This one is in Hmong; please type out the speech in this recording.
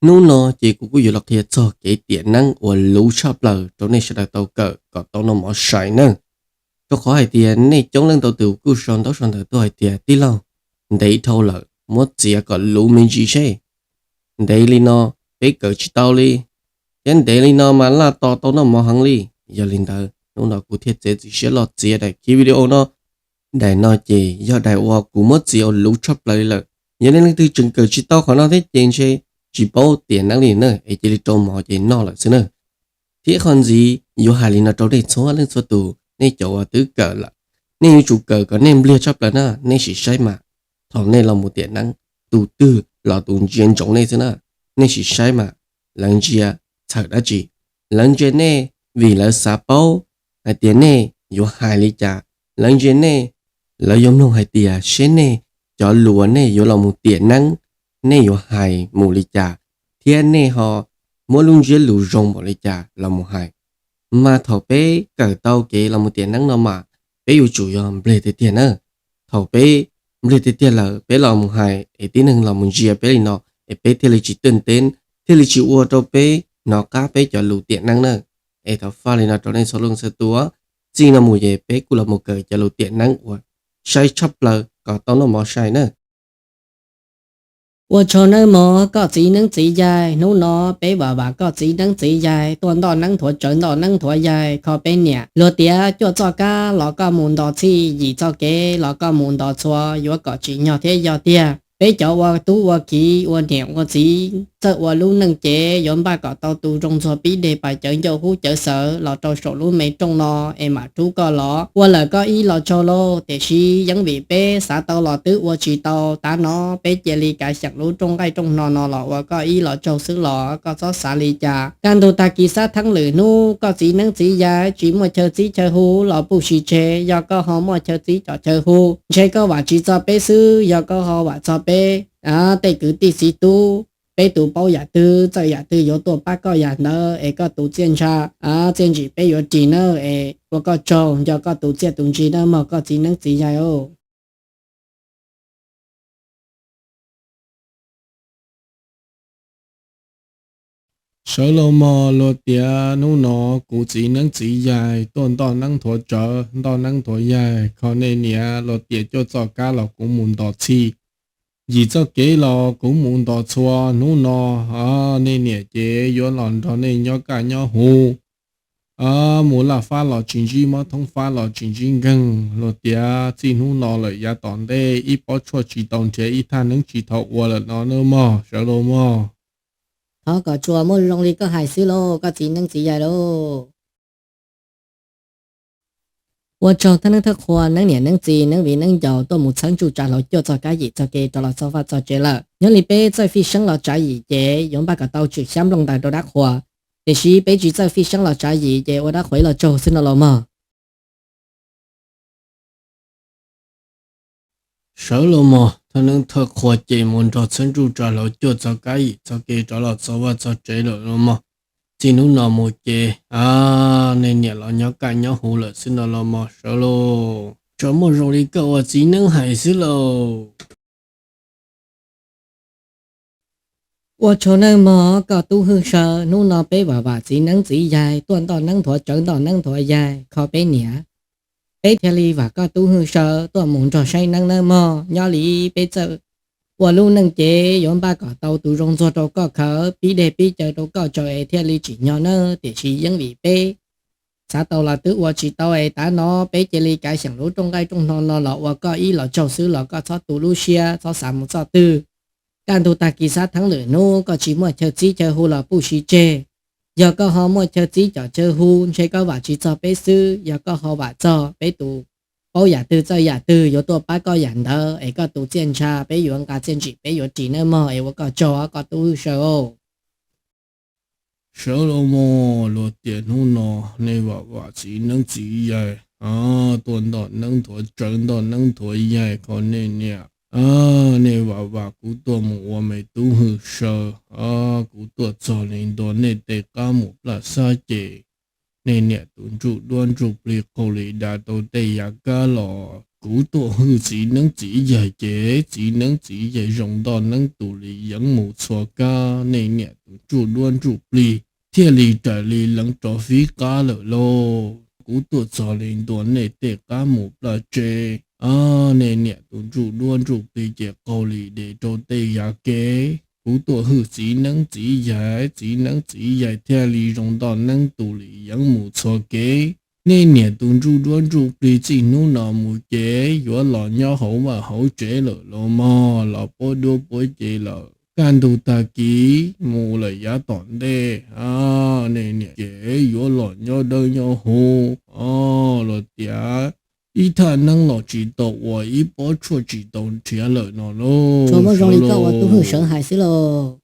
Hnub no ces kuv kuj yuav los qhia txog kev tiam neeb uas luv tshaj plaws rau nej sawv daws tau kawm kom tau noj mov sai nawb. Rau qhov hais tias nej coob leej ntau tus kuj sau ntaub sau ntawv tuaj hais tias, tij laug, ntev dhau lawm, muab txiav kom luv me ntsis seb. Ntev li no peb kawm tsis tau li, thiab ntev li no mas laj tos tau noj mov heev li. Yog li ntawd hnub no kuv thiaj txiav txim siab los txiav daim khiv video no. Daim no ces yog daim uas kuv muab txiav uas luv tshaj plaws li lawm. Yog nej leej twg tseem kawm tsis tau qhov no thiab ces ntshe tsis paub tiam neeb li na, es cia li rau mov ces noj lawm xwb na. Thiab qhov ntxiv yuav hais li no rau nej txhua leej txhua tus, nej cov uas twb kawm lawm, nej yuav tsum kawm kom nej npliag tshaj plaws na, nej sim saib mas. Thaum nej los mus tiam neeb, tus twg los tus ntsia ntsoov nej xwb na. Nej sim saib mas, lawv ntsia txhawm dab tsi? Lawv ntsia nej vim lawv xav paub hais tias nej yuav hais li cas. Lawv ntsia nej, lawv yuav mloog hais tias seb nej cov lus uas nej yuav los mus tiam neeb, nej yuav hais mus li cas, thiab nej ho muab lub ntsiab lus zoo npaum li cas los mus hais. Mas thaum peb kawm tau kev los mus tiam neeb no mas, peb yuav tsum yog npliag tiag tiag na. Thaum peb npliag tiag tiag lawm, peb los mus hais es tib neeg los mus ntsia peb li no, es peb thiaj li tsis tuaj ntev, thiaj li tsis ua rau peb hnov qab peb cov lus tiam neeb na. Es thov faj li no rau nej txhua leej txhua tus. Txij no mus ces peb kuj los mus kawm cov lus tiam neeb uas sai tshaj plaws kom tau noj mov sai na. Ua tsaug nawb mog koj txiv neeb txiv yaig, hnub no peb vam vam koj txiv neeb txiv yaig tuaj ntoj neeb nthuav tsawv ntoj neeb nthuav yaig kho peb niam. Luag tias cuaj txoj kab los koj mus ntos txhij, yim txoj kev los koj mus ntos txhua, yuav kom tsim nyog thiab yog tiag. Peb cov ua tub ua kiv ua niam ua txiv txawj ua lub neej ces yuav npaj kom tau tus zoo ntxuag pib deg pas cawv ncauj hub cawv xawv los rau saum lub me rooj no es mam rub koj los. Ua lawm koj ib los tsaug lauj, tiam sis yeej vim peb xav tau los twb ua tsis tau, tav no peb cia li kav xyeem lub rooj nqaij rooj hno no los ua koj ib los tsaug xwb los koj txhob xav li cas. Kaj ntug tag kis xab theeb lwm hnub koj txiv neeb txiv yaig tsis muaj chaw txib chaw hu los puj sis tseg, yog koj ho muaj chaw txib cov chaw hu ntshe koj vam tsis txog peb xwb, yog koj ho vam txog peb, tej kwv tij txiv tub, peb tus paub yam twg txawj yam twg yuav tuaj pab koj yam ntawd es koj tus txiaj ntsha txiaj ntsim peb yuav ris nawb. Es ua koj tsaug, nco koj tus txiaj tus ntsig nawb mog koj txiv neeb txiv yaig. Sawv los mog, luag tias hnub no kuv txiv neeb txiv yaig tuaj ntoj neeb nthuav tsawv ntoj neeb nthuav yaig kho nej niam, luag tias cuaj txoj kab los kuv mus ntos txhij, yim txoj kev los kuv mus ntos txhua, hnub no nej niam ces yuav los nrog nej nyob kaj nyob huv, mus laj fab los tsis ntsib mob thoob fab los tsis ntsib nkeeg, luag tias txij hnub no lawm yav tom ntej ib pob tshuaj tsis tau nrhiav ib thaj neeb tsis tau ua lawm no nawb mog, sawv los mog. Thov kom tsuas muaj zoo li koj hais xwb lauj koj txiv neeb txiv yaig lauj. Ua tsaug thawj neeb thawj qhua neeb niam neeb txiv neeb viv neeb ncaus tuaj mus txhawb ntsuj tsa hlau cuaj txoj kab yim txoj kev rov los txog vaj txog tsev lawm. Nyob li peb txawj fij seeb los tsav yim ces yuav npaj kom tau tswm xyab nplooj ntawd rau dab qhuas, tiam sis peb tsis txawj fij seeb los tsav yim ces ua dab qhuas ib los tsaug xwb no los mog. Sawv los mog, thawj neeb thawj qhua ces mus nrog txhawb ntsuj tsa hlau cuaj txoj kab yim txoj kev rov los txog vaj txog tsev lawm los mog. Txij hnub no mus ces nej niam los nyob kaj nyob huv lawm xwb no los mog, sawv los. Tsuas muaj zoo li koj ua txiv neeb hais xwb lauj. Ua tsaug nawb mog koj tub Hwj Saw, hnub no peb vam vam txiv neeb txiv yaig tuaj ntoj neeb nthuav tsawv ntoj neeb nthuav yaig kho peb niam. Peb thiaj li vam koj tub Hwj Saw tuaj mus nrog saib neeb nawb mog. Nyob li peb txawj ua lub neej ces yuav npaj kom tau tus zoo ntxuag rau koj khawv, pib dej pib cawv rau koj tsaws es thiaj li tsim nyog nawb, tiam sis yeej vim peb xav tau los twb ua tsis tau es tav no peb cia li kav xyeem lub rooj nqaij rooj hno no los ua koj ib los tsaug xwb los koj txhob tu lub siab txhob xav mus txoj twg. Kaj ntug tag kis xab theeb lwm hnub koj tsis muaj chaw txib chaw hu los puj sis tseg, yog koj ho muaj chaw txib cov chaw hu ntshe koj vam tsis txog peb xwb, yog koj ho vam txog peb tus paub yam twg txawj yam twg yuav tuaj pab koj yam ntawd es koj tus txiaj ntsha peb yuav nqa txiaj ntsim peb yuav ris nawb mog. Es ua koj tsaug koj tub Hwj Saw. Sawv los mog, luag tias hnub no nej vam vam txiv neeb txiv yaig tuaj ntoj neeb nthuav tsawv ntoj neeb nthuav yaig kho nej niam. Nej vam vam kuv tuaj mus ua me tub Hwj Saw, kuv tuaj txog li ntua nej tej qab mus plaj xab ces nej niam tus ntsuj duab ntsuj plig qaug li dav tau tej yav kab los Kuv tuaj hwj txiv neeb txiv yaig ces txiv neeb txiv yaig zoo nto neeb tus li yeev mus txhua kab, nej niam tus ntsuj duab ntsuj plig thiaj li raws li leev rov fib qab lawm lauj. Kuv tuaj txog li ntua nej tej qab mus plaj tsev, nej niam tus ntsuj duab ntsuj plig ces qaug li dev rau tej yav kev. Kuv tuaj hwj txiv neeb txiv yaig, txiv neeb txiv yaig thiaj li zoo nto neeb tus li yeev mus txhua kev. Nej niam tus ntsuj duab ntsuj plig txij hnub no mus ces yuav los nyob hauv vaj hauv tsev lawm los mog, los puab duab puab cev lawm. Kaj ntug tag kis mus lawm yav tom ntej, nej niam ces yuav los nyob dawb nyob huv los tias ib thaj neeb los tsis tau ua, ib pob tshuaj tsis tau nrhiav lawm no lauj. Muab zoo li koj ua tub hwj sawv hais xwb lauj.